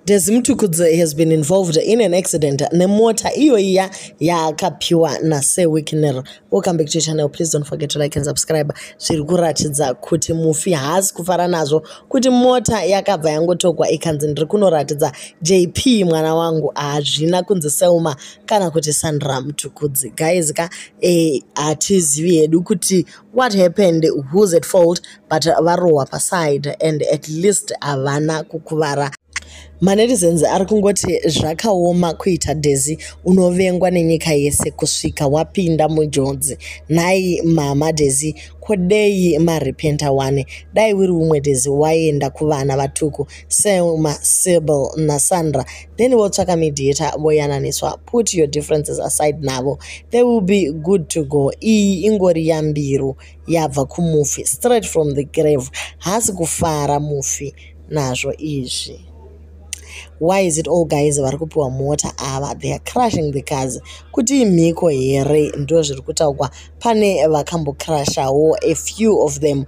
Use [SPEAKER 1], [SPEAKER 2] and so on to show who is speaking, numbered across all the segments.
[SPEAKER 1] Daisy Mtukudzi has been involved in an accident nemota iyo iya yaakapiwa naSir Wicknell. Welcome back to your channel. Please don't forget to like and subscribe. Zviri kuratidza kuti mufi haasi kufara nazvo kuti mota yakabva yangotogwa ikanzi ndiri kunoratidza JP mwana wangu. Hazvina kunzi Selma kana kuti Sandra Mtukudzi. Guys ka, hatizivi hedu kuti what happened, who's at fault, but varohwa paside and at least havana kukuvara. Manetizens ari kungoti zvakaoma kuita Daisy unovengwa nenyika yese kusvika wapinda mujodzi. Nhai mama Daisy, kodei marepenta wane? Dai uri umwe Daisy waenda kuvana vaTuku, Selma, Sibyl naSandra, then votsvaka mediator voyananiswa. Put your differences aside navo, they will be good to go. Iyi ingori yambiro yabva kumufi, straight from the grave. Haasi kufara mufi nazvo izvi. Why is it all guys vari kupiwa mota ava, they are crashing the cars? Kuti imhiko here? Ndo zviri kutaurwa. Pane vakambocrashawo, a few of them.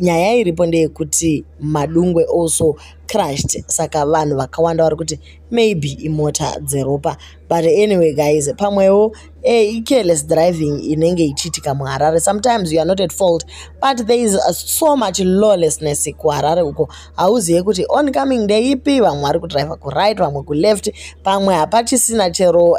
[SPEAKER 1] Nyaya iripo ndeyekuti Madungwe also crashed, saka vanhu vakawanda vari kuti maybe imota dzeropa. But anyway guys, pamwewo icareless driving inenge ichiitika muHarare. Sometimes you are not at fault, but there is so much lawlessness kuHarare uko. Hauzive kuti oncoming ndeipi. Vamwe vari kudhiraivha kuright, vamwe kuleft, pamwe hapachisina chero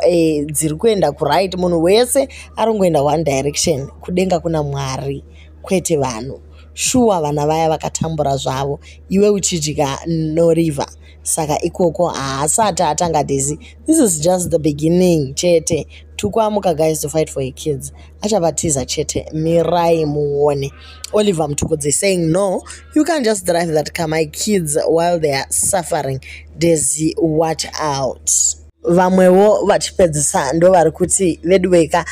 [SPEAKER 1] dziri kuenda kuright. Munhu wese ari kungoenda one direction. Kudenga kuna Mwari, kwete vanhu. Shuwa, vana vaya vakatambura zvavo, iwe uchidya noriva. Saka ikoko haasati atanga Daisy. This is just the beginning chete. Tukwamuka guys to fight for your kids. Achavatiza chete, mirai muone. Oliver Mtukudzi saying, "No, you can't just drive that car, my kids while they are suffering. Daisy, watch out." Vamwewo vachipedzisa ndo vari kuti veduweka,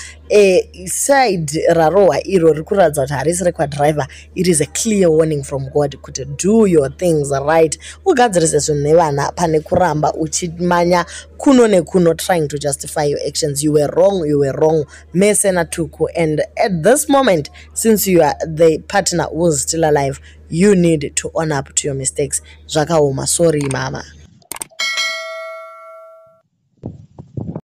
[SPEAKER 1] side rarohwa iro riri kuratidza kuti harisi rekwadhiraivha. It is a clear warning from God kuti do your things right, ugadzirise zvinhu nevana pane kuramba uchimanya kuno nekuno trying to justify your actions. You were wrong, you were wrong mese naTuku, and at this moment, since you are the partner who is still alive, you need to own up to your mistakes. Zvakaoma, sorry mama.